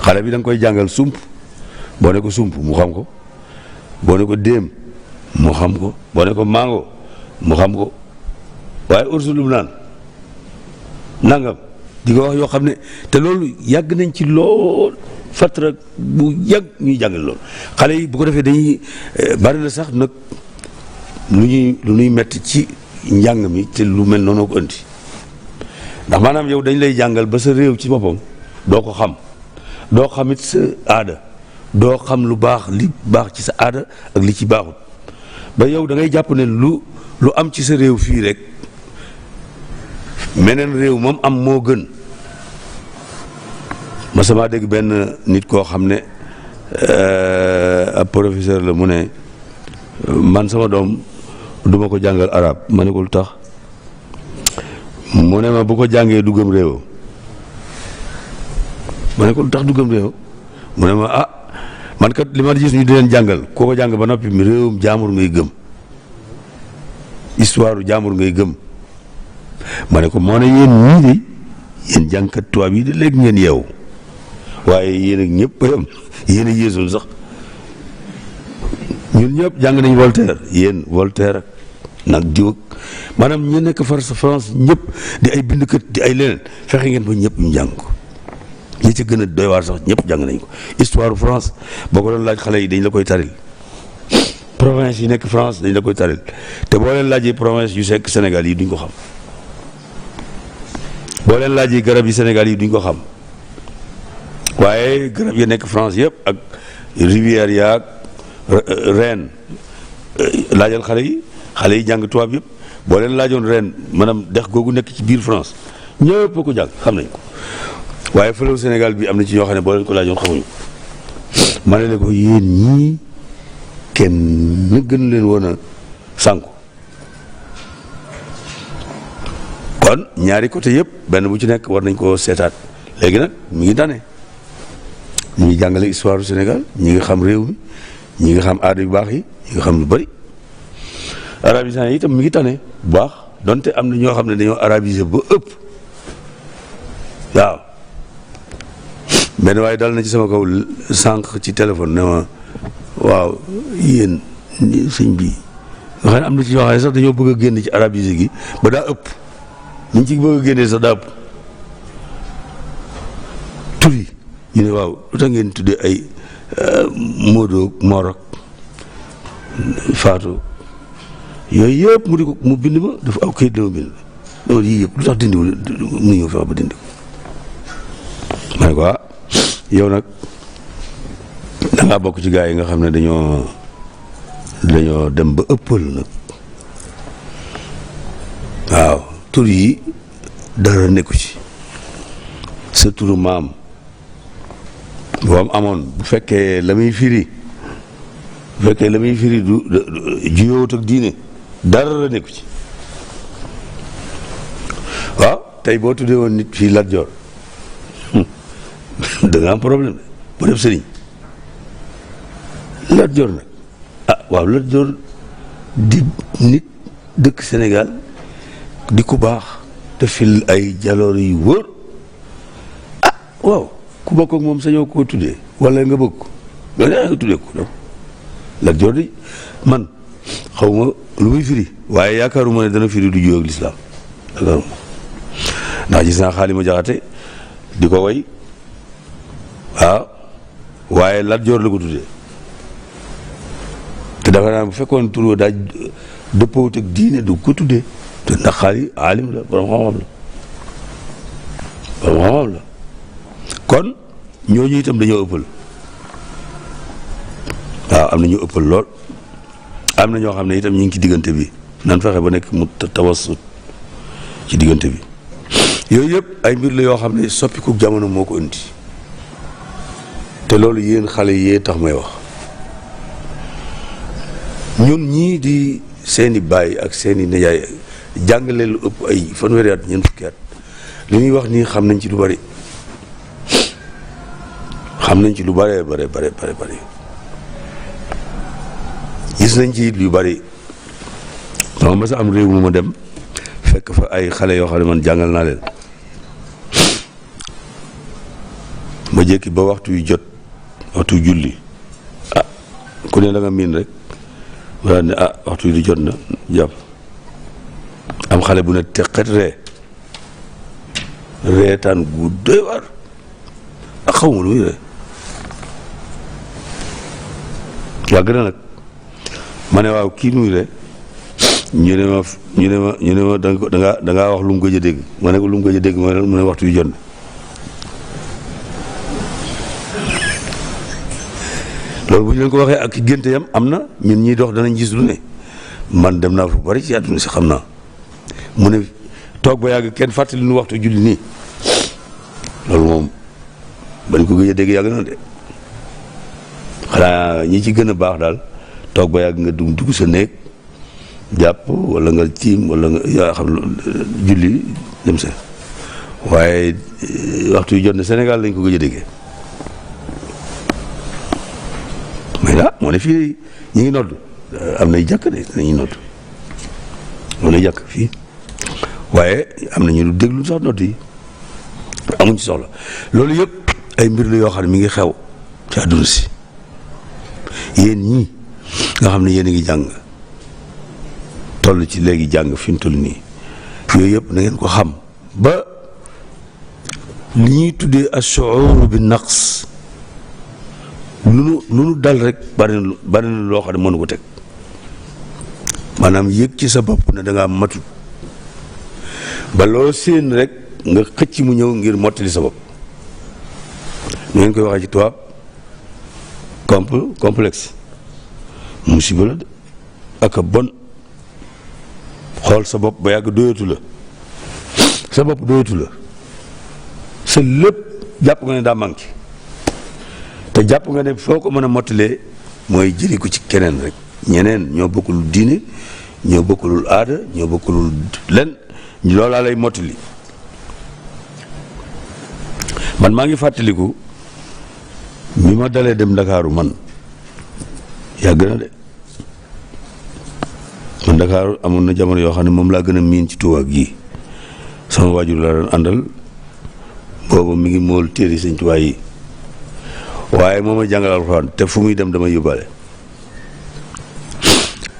xale bi da nga koy jàngal sump boo ne ko sump mu xam ko boo ne ko déem mu xam ko boo ne ko mango mu xam ko waaye ursu Lubnaan nangam di ko wax yoo xam ne te loolu yàgg nañ ci lool fatra bu yàgg ñuy jàngal lool xale yi bu ko defee dañuy bari na sax nag lu ñuy metti ci njàng mi te lu mel noonu ko andi ndax maanaam yow dañ lay jàngal ba sa réew ci boppam doo ko xam doo xamit sa aada doo xam lu baax li baax ci sa aada ak li ci baaxut ba yow da ngay jàpp ne lu am ci sa réew fii rek meneen réew moom am moo gën. ma sama dégg benn nit koo xam ne ab professeur la mu ne man sama doom duma ko jàngal arab ma ne ko lu tax mu ne ma bu ko jàngee du gëm réew ma ne ko lu tax du gëm réew mu ne ma ah man kat li ma gis ñu di leen jàngal koo ko jàng ba noppi mi réewum jaamur ngay gëm histoire jaamur ngay gëm ma ne ko moo ne yéen ñii de yéen jàngkat tubaab yi de léegi ngeen yeewu waaye yéen ak ñëpp yam yéen a yéesul sax ñun ñëpp jàng nañ Voltaire yéen Voltaire ak nag diw ak maanaam ñu nekk France ñëpp di ay bindkat di ay leneen fexe ngeen ba ñëpp ñu jàng ko ñi ci gën a doy waar sax ñëpp jàng nañ ko histoire France boo ko doon laaj xale yi dañ la koy taril province yi nekk France dañ la koy taril te boo leen laajee province yu sekk Sénégal yi duñ ko xam boo leen laajee garab yi Sénégal yi duñ ko xam waaye garab yi nekk France yëpp ak rivière yaag Reen laajal xale yi jàng tubaab yëpp boo leen laajoon Reen maanaam dex googu nekk ci biir France ñëpp a ko jàng xam nañ ko waaye fëlew Sénégal bi am na ci ñoo xam ne boo leen ko laajoon xamuñu ma ne ko yéen ñii kenn gën leen woon a sànku kon ñaari côté yëpp benn bu ci nekk war nañ koo seetaat léegi nag mi ngi tane ñu ngi jàngale histoire du Sénégal ñi ngi xam réew mi ñi ngi xam aada yu baax yi ñi ngi xam lu bëri arabisants yi itam mi ngi tane bu baax donte am na ñoo xam ne dañoo arabisé ba ëpp waaw benn waaye dal na ci sama kaw sànq ci téléphone ne ma waaw yéen sëñ bi nga xam ne am na ci ñoo xam ne sax dañoo bëgg a génn ci arabisé gi ba daa ëpp ñu ci bëgg a génnee sax daa ëpp tur yi ñu ne waaw lu tax ngeen tuddee ay Modou Morok Fatou yooyu yëpp mu di ko mu bind ma dafa aw kayit dama bind loolu yii yëpp lu tax dindi mu ñëw fexe ba dindi ko ma ne ko ah yow nag da ngaa bokk ci gaa yi nga xam ne dañoo dem ba ëppal nag waaw tur yi dara nekku ci sa turu maam boo amoon bu fekkee la muy firi du juyowut ak diine dara nekku ci waaw tey boo tuddee woon nit fii Lat Joor da nga am problème bu def sëriñ Lat Joor nag ah waaw Lat Joor di nit dëkk Sénégal di ku baax te fil ay jaloor yu wóor ah waaw ku bokk ak moom sañoo koo tuddee wala nga bëgg ko nga tuddee ko donc Lat Joor di man xaw ma lu muy firi waaye yaakaaruma ne dana firi du jóg ak lislaam yaakaaruma ndax gis naa Xaalima Jaxate di ko way waaw waaye Lat Joor la ko tuddee te dafa naa bu fekkoon tur daa dëppoowut ak diine du ko tuddee te ndax xaali aalim la borom xam-xam la kon ñooñu itam dañoo ëppal waaw am na ñu ëppal lool am na ñoo xam ne itam ñu ngi ci diggante bi nan fexe ba nekk mu tawassut ci diggante bi yooyu yëpp ay mbir la yoo xam ne soppiku jamono moo ko indi te loolu yéen xale yee tax may wax ñun ñii di seeni baay ak seeni nijaay jàngale lu ëpp ay fanweeri at ñeent fukki at li ñuy wax nii xam nañ ci lu bari bare gis nañ ci it yu bari dama mas a am réew mu ma dem fekk fa ay xale yoo xam ne man jàngal naa leen ma jékki ba waxtu yu jot waxtu julli ah ku ne da nga miin rek wala ne ah waxtu yu di jot na jàpp am xale bu ne teqet reetaan gu doy war ak xaw ma lu muy ree yàgg na nag ma ne waaw kii muy ree ñu ne ma da ngaa wax lu mu gëj a dégg ma ne ko lu mu gëj a dégg mu ne waxtu yu jot na loolu bu ñu leen ko waxee ak génte yam am na ñun ñiy dox danañ gis lu ne man dem naa fu bari ci àdduna si xam naa mu ne toog ba yàgg kenn fàttali nu waxtu julli nii loolu moom bañ ko gëj a dégg yàgg na de xanaa ñi ci gën a baax daal toog ba yàgg nga dugg sa néeg jàpp wala nga tiim wala nga yaa xam julli dem sa waaye waxtu yu jot na Sénégal lañ ko gëj a déggee mais là moo ne fii ñu ngi nodd am nay jàkk de dañuy nodd moo ne jàkk fii waaye am na ñu du déglu sax nodd yi amuñ ci soxla loolu yëpp ay mbir la yoo xam ne mi ngi xew ci àdduna si yéen ñii nga xam ne yéen a ngi jàng toll ci léegi jàng fi mu toll nii yooyu yëpp na ngeen ko xam ba li ñuy tuddee ash-shu'ur bi naqs lu nu dal rek bari na loo xam ne mënu ko teg maanaam yëg ci sa bopp ne da ngaa matut ba loo séen rek nga xëcc mu ñëw ngir mottali sa bopp nu ngeen koy waxee ci tubaab complexe musiba la ak a bon xool sa bopp ba yàgg doyatu la sa bopp doyatu la sa lépp jàpp nga ne daa manqué te jàpp nga ne foo ko mën a mottalee mooy jëli ko ci keneen rek ñeneen ñoo bokkulul diine ñoo bokkulul aada ñoo bokkulul len loolaa lay mottali man maa ngi fàttaliku bi ma dalee dem Ndakaaru man yàgg na de man Ndakaaru amoon na jamono yoo xam ne moom laa gën a miin ci Tuubaa gi sama waajur laa doon àndal boobu mi ngi mool téere Sëñ Tuubaa yi waaye moo ma jàngal alxuraan te fu muy dem damay yóbbaale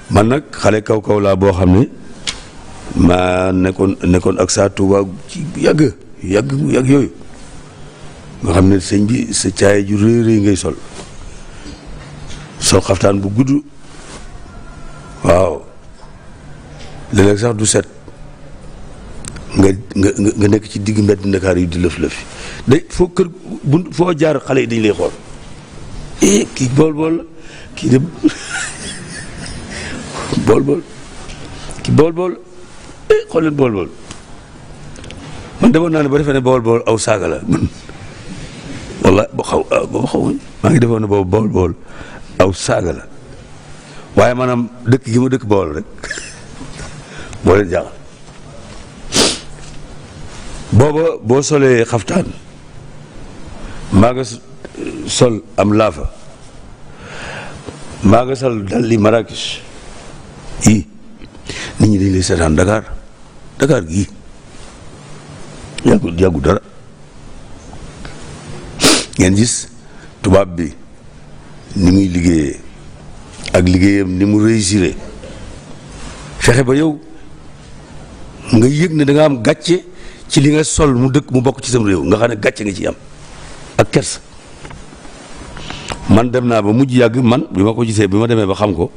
man nag xale kaw laa boo xam ne maa nekkoon ak saa Tuubaa ci yàgg yooyu nga xam ne sëñ bi sa caay ju rëy ngay sol xaftaan bu gudd waaw léeg-léeg sax du set nga nekk ci digg mbedd Ndakaar yi di lëf-lëfi day foo kër foo jaar xale yi dañ lay xool kii bool la kii de bool kii bool xool leen bool man demoon naa ne ba defee ne bool aw saaga la man walla boobu xaw maa ngi defoon ne boobu bool aw saaga la waaye maanaam dëkk gi ma dëkk bool rek moo leen jaaxal booba boo solee xaftaan maa nga sol am laafa maa nga sol dalli Marrakech nit ñi dañ lay seetaan Dakar gii yàggu dara ngeen gis tubaab bi ni muy liggéeyee ak liggéeyam ni mu réussir fexe ba yow nga yëg ne da nga am gàcce ci li nga sol mu dëkk mu bokk ci sam réew nga xam ne gàcce nga ci am ak kers man dem naa ba mujj yàgg man bi ma ko gisee bi ma demee ba xam ko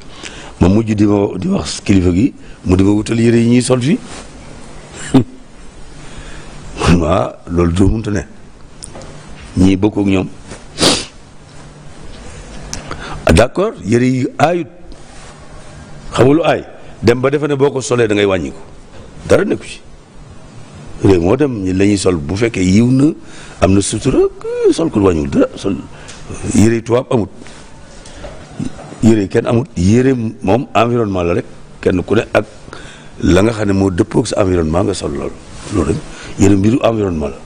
ma mujj di wax kilifa gi mu di ma wutal yére yi ñuy sol fii waaw loolu doo mënta ne ñii bokk ak ñoom d'accord yére yi aayut xamulu aay dem ba defe ne boo ko solee da ngay wàññi ko dara nekku ci réew moo dem la ñuy sol bu fekkee yiw na am na sutura sol ko wàññiwul dara sol yére tubaab amut yére kenn amut yére moom environnement la rek kenn ku ne ak la nga xam ne moo dëppoog sa environnement nga sol loolu rek yére mbiru environnement la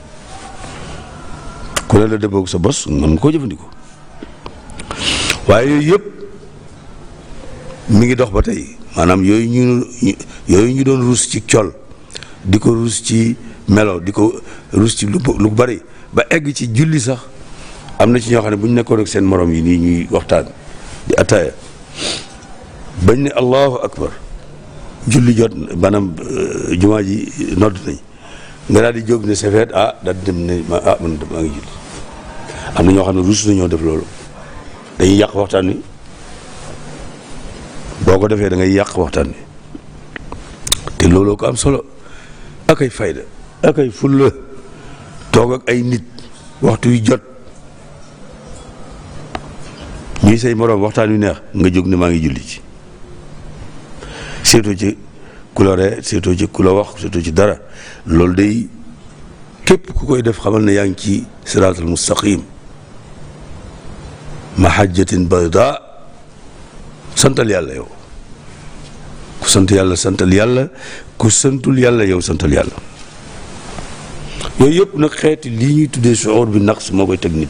ku ne la dëppoog sa bos mën nga koo jëfandikoo waaye yooyu yëpp mi ngi dox ba tey maanaam yooyu ñu doon ruus ci col di ko ruus ci melo di ko ruus ci lu bari ba egg ci julli sax am na ci ñoo xam ne bu ñu nekkoon ak seen morom yi nii ñuy waxtaan di ataaya bañ ne allahu akbar julli jot maanaam jumaa ji nodd nañ nga daal di jóg ne sefeet daal di dem ne man maa ngi julli am na ñoo xam ne ruus nañoo def loolu dañuy yàq waxtaan wi boo ko defee da ngay yàq waxtaan wi te looloo ko am solo ak ay fayda ak ay fulla toog ak ay nit waxtu yu jot ñuy say moroom waxtaan wi neex nga jóg ne maa ngi julli ci seetoo ci ku la ree seetoo ci ku la wax seetoo ci dara loolu day képp ku koy def xamal ne yaa ngi ci siraatal mustaqim mahajjatin bayda santal yàlla yow ku sant yàlla santal yàlla ku santul yàlla yow santal yàlla yooyu yëpp nag xeeti lii ñuy tuddee suur bi naqs moo koy teg nit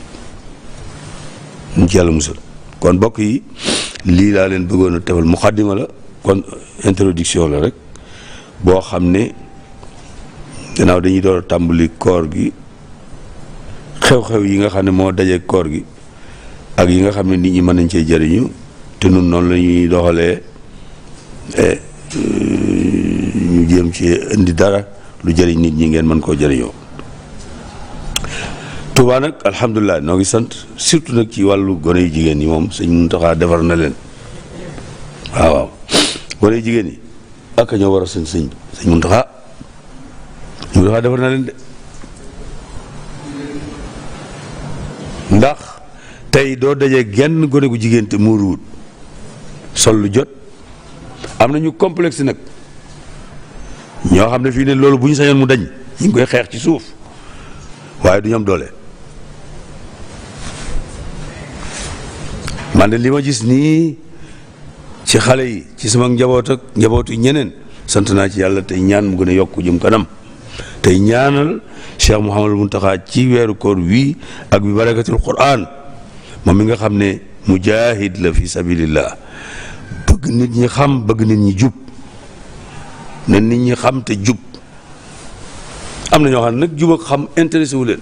ñu ci yàlla musal kon mbokk yi lii laa leen bëggoon a tefal muqaddima la kon introduction la rek boo xam ne gannaaw dañuy door a tàmbali koor gi xew-xew yi nga xam ne moo daje koor gi ak yi nga xam ne nit ñi mën nañ cee jëriñu te nun noonu la ñuy doxalee ñu jéem ci indi dara lu jëriñ nit ñi ngeen mën koo jëriñoo. Touba nag alhamdulilah noo ngi sant surtout nag ci wàllu gone yu jigéen ñi moom sëñ Muntaxa defar na leen waaw gone yu jigéen ñi ak ñoo war a sëñ Muntaxa defar na leen de ndax tey doo dajee genn gone gu jigéen te muuruwut sol lu jot am na ñu complexe nag ñoo xam ne fii ne loolu bu ñu sañoon mu dañ ñu ngi koy xeex ci suuf waaye du ñu am doole. man de li ma gis nii ci xale yi ci sama njaboot ak njabootu ñeneen sant naa ci yàlla tey ñaan mu gën a yokk jëm kanam tey ñaanal Cheikh Mouhamadul Muntaxa ci weeru koor wii ak bi barakatul Qur'an moom mi nga xam ne mujahid la fi sabilillah bëgg nit ñi xam bëgg nit ñi jub ne nit ñi xam te jub am na ñoo xam ne nag jub ak xam intéressé wu leen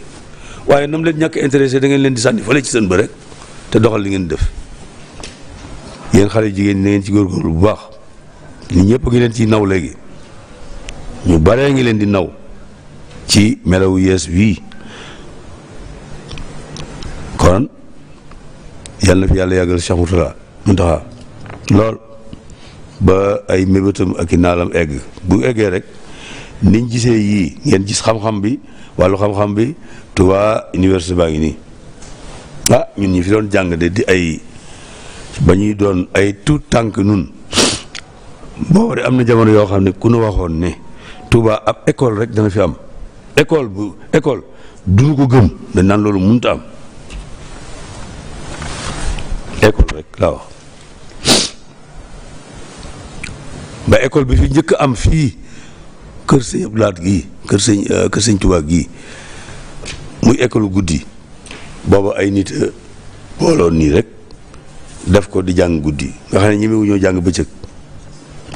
waaye nam leen ñàkk intéressé da ngeen leen di sànni fële ci seen bë rek te doxal li ngeen def yéen xale jigéen ñi na ngeen ci góorgóorlu bu baax nit ñëpp a ngi leen ci naw léegi ñu baree ngi leen di naw ci melawu yees wii kon yàlla na fi yàlla yàggal Cheikh Muntaxa lool ba ay mébétam ak i naalam egg bu eggee rek niñ gisee yii ngeen gis xam-xam bi wàllu xam-xam bi Touba université baa ngi nii ñun ñi fi doon jàng de di ay ba ñuy doon ay tout tànk nun booba de am na jamono yoo xam ne ku nu waxoon ne Touba ab école rek dana fi am école duñu ko gëm dañ naan loolu mënut a am école rek laa wax ba école bi fi njëkk am fii kër sëñ Abdou Lahad gii kër sëñ Touba gii muy école guddi booba ay nit booloon nii rek def ko di jàng guddi nga xam ne ñemewu ñoo jàng bëccëg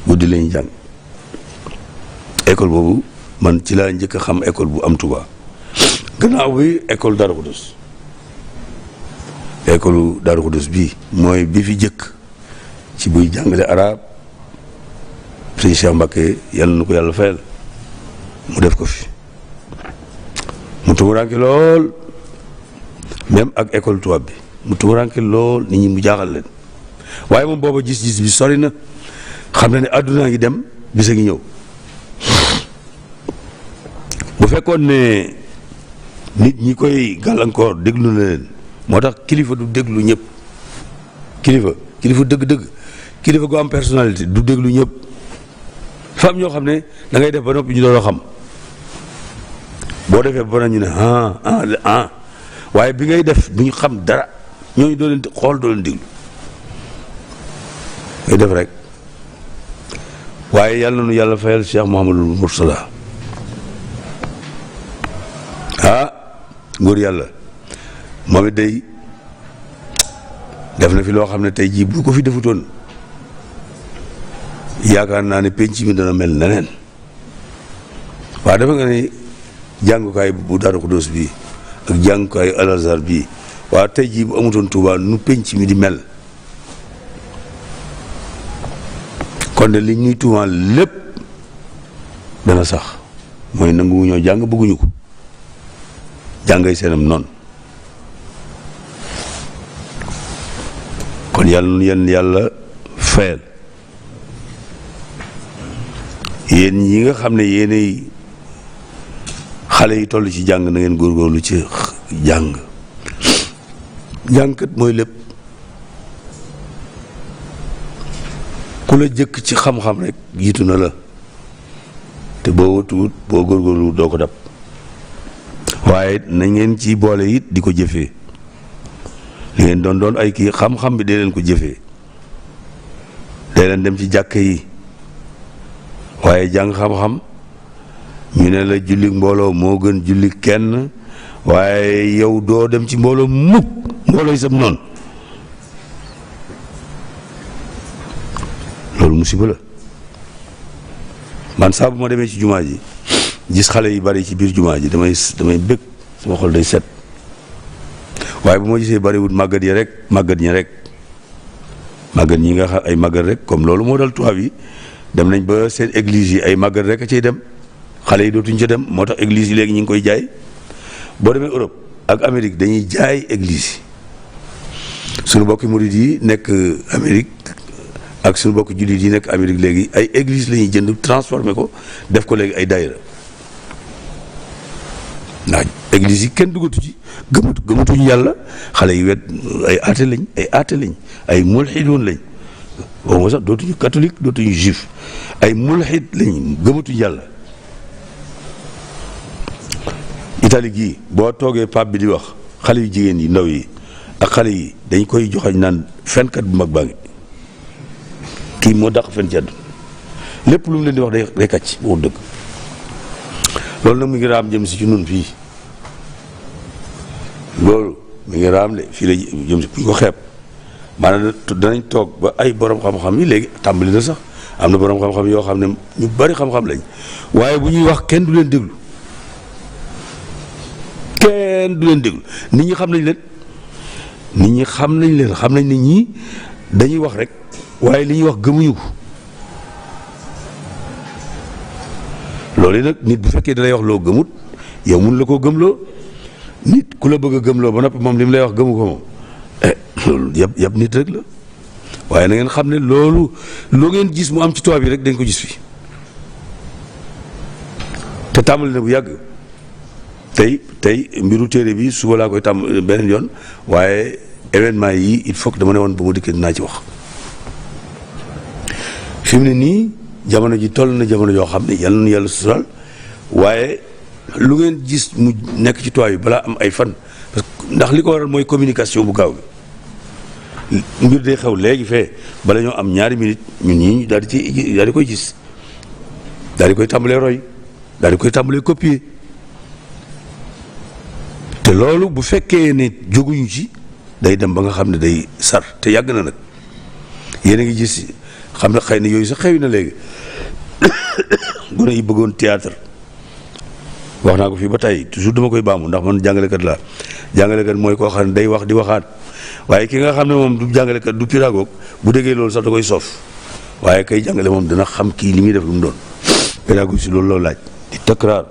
guddi la ñuy jàng école boobu man ci laa njëkk a xam école bu am Touba gannaaw bi école Darou Khoudoss école Darou Khoudoss bii mooy bi fi jëkk ci buy jàngale arab sëñ Cheikh Mbacké yàlla na ko yàlla fayal mu def ko fi mu tumuraanke lool même ak école tubaab bi mu tumuraanke lool nit ñi mu jaaxal leen waaye moom booba gis-gis bi sori na xam na ne àdduna ngi dem bisa ngi ñëw bu fekkoon ne nit ñi koy gàllankoor déglu na leen moo tax kilifa du déglu ñëpp kilifa dëgg-dëgg kilifa gu am personnalité du déglu ñëpp fam ñoo xam ne da ngay def ba noppi ñu doon xam boo defee ba ñu ne waaye bi ngay def du ñu xam dara ñooñu doo leen xool doo leen déglu ngay def rek waaye yàlla na nu yàlla fayal Cheikh Mouhamadul Mourtada ngóor yàlla moom it day def na fi loo xam ne tey jii bu ko fi defutoon yaakaar naa ne penc mi dana mel neneen waaw dafa nga ne jàngukaay bu Darou Khoudoss bii ak jàngukaay Al Azhar bii waaw tey jii bu amutoon Touba nu penc mi di mel kon de li ñuy tuumaal lépp dana sax mooy nanguwu ñoo jàng bëgguñu ko jàngay seenam noonu kon yàlla nu yenn yàlla fayal yéen ñi nga xam ne yéenay xale yi toll ci jàng na ngeen góorgóorlu ci jàngkat mooy lépp ku la jëkk ci xam-xam rek jiitu na la te boo watuwut boo góorgóorlu doo ko dab waaye na ngeen ci boole it di ko jëfee li ngeen doon ay kii xam-xam bi dee leen ko jëfee dee leen dem ci jàkk yi waaye jàng xam-xam ñu ne la julli mbooloo moo gën julli kenn waaye yow doo dem ci mbooloo mukk mbooloo yi sam noonu loolu musiba la man saa bu ma demee ci jumaa ji gis xale yi bari ci biir jumaa ji damay bëgg sama xol day set waaye bu ma gisee bariwul màggat yi rek màggat ñi nga xam ay màggat rek comme loolu moo dal tubaab yi dem nañ ba seen église yi ay màggat rek a cay dem xale yi dootuñ ca dem moo tax église yi léegi ñu ngi koy jaay boo demee Europe ak Amérique dañuy jaay église yi suñu bokki murid yi nekk Amérique ak suñu bokki jullit yi nekk Amérique léegi ay église la ñuy jënd transformé ko def ko léegi ay daayira ndax église yi kenn duggatu ci gëmatuñu yàlla xale yi wet ay aate lañ ay mulxidoon lañ waxuma sax dootuñu catholique dootuñu juif ay mulxid lañ gëmatuñu yàlla. Italie gii boo toogee pape bi di wax xale yu jigéen yi ndaw yi ak xale yi dañ koy joxañ naan fenkat bu mag baa ngi kii moo dàq fen ci àdduna lépp lu mu leen di wax day kàcc boo dëgg loolu nag mu ngi raam jëm si ci nun fii loolu mu ngi raam de fii la jëm si bu ñu ko xeeb maanaam danañ toog ba ay borom xam-xam yi léegi tàmbali na sax am na borom xam-xam yoo xam ne ñu bari xam-xam lañ waaye bu ñuy wax kenn du leen déglu nit ñi xam nañ leen xam nañ ne ñii dañuy wax rek waaye li ñuy wax gëmuñu ko loolu nag nit bu fekkee da lay wax loo gëmut yow mun la koo gëmloo nit ku la bëgg a gëmloo ba noppi moom li mu lay wax gëmu ko moom loolu yëpp nit rek la waaye na ngeen xam ne loolu loo ngeen gis mu am ci tubaab yi rek dañ ko gis fi te tàmbali na bu yàgg tey mbiru téere bi suba laa koy tàmm beneen yoon waaye événement yi il faut que dama ne woon ba mu dikkee dinaa ci wax fi mu ne nii jamono ji toll na jamono yoo xam ne yal na yàlla sutural waaye lu ngeen gis mu nekk ci toit yi balaa am ay fan parce que ndax li ko waral mooy communication bu gaaw bi mbir day xew léegi fee bala ñoo am ñaari minute ñun ñii daal di koy gis daal di koy tàmbalee roy daal di koy tàmbalee copier te loolu bu fekkee ne jóguñu ci day dem ba nga xam ne day sar te yàgg na nag yéen a ngi gis xam ne xëy na yooyu sax xewi na léegi gone yi bëggoon théâtre wax naa ko fii ba tey toujours dama koy baamu ndax man jàngalekat laa jàngalekat mooy koo xam ne day wax di waxaat waaye ki nga xam ne moom du jàngalekat du pédagogue bu déggee loolu sax da koy soof waaye kay jàngale moom dana xam kii li muy def lu mu doon pédagogue si loolu laaj di takraar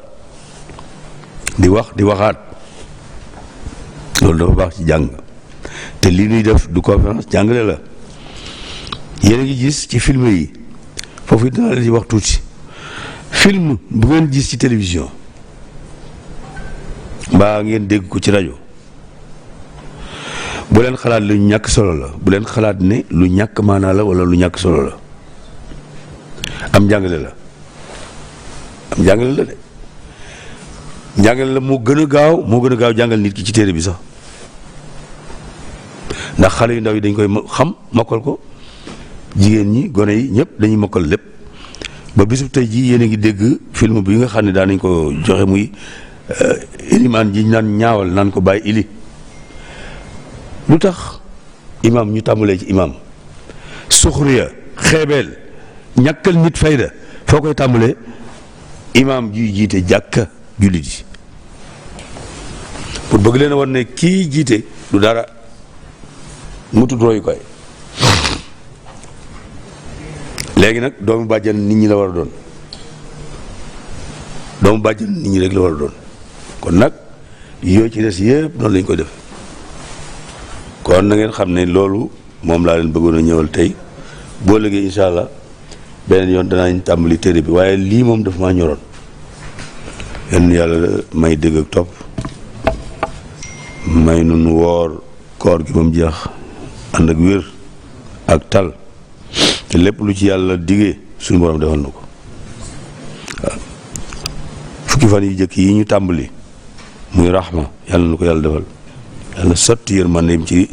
di wax di waxaat loolu dafa baax ci jàng te lii ñuy def du conférence jàngale la yéen a ngi gis ci film yi foofu it dinaa leen ci wax tuuti film bu ngeen gis ci télévision mbaa ngeen dégg ko ci rajo bu leen xalaat lu ñàkk solo la bu leen xalaat ne lu ñàkk maanaa la wala lu ñàkk solo la am njàngale la de njàngale la moo gën a gaaw jàngal nit ki ci téere bi sax ndax xale yu ndaw yi dañ koy xam mokkal ko jigéen ñi gone yi ñëpp dañuy mokkal lépp ba bisub tey jii yéen a ngi dégg film bi nga xam ne daan nañ ko joxe muy ilimaan ji naan ñaawal naan ko bàyyi ili lu tax imaam ñu tàmbalee ci imaam suxriya xeebeel ñàkkal nit fayda foo koy tàmbalee imaam juy jiite jàkka jullit yi pour bëgg leen a war ne kii jiite du dara mu tudd royukaay léegi nag doomu bàjjan nit ñi la war a doon doomu bàjjan nit ñi rek la war a doon kon nag yooyu ci des yëpp noonu lañ koy def kon na ngeen xam ne loolu moom laa leen bëggoon a ñëwal tey boo léegi incha allah beneen yoon danañ tàmbali téere bi waaye lii moom dafa maa ñoroon yenn yàlla may dégg ak topp may nun woor koor gi ba mu jeex ànd ak wér ak tal te lépp lu ci yàlla digee suñu borom defal na ko waaw fukki fan yi jëkk yi ñu tàmbali muy raxma yàlla na ko yàlla defal yàlla sotti yërmandeem ci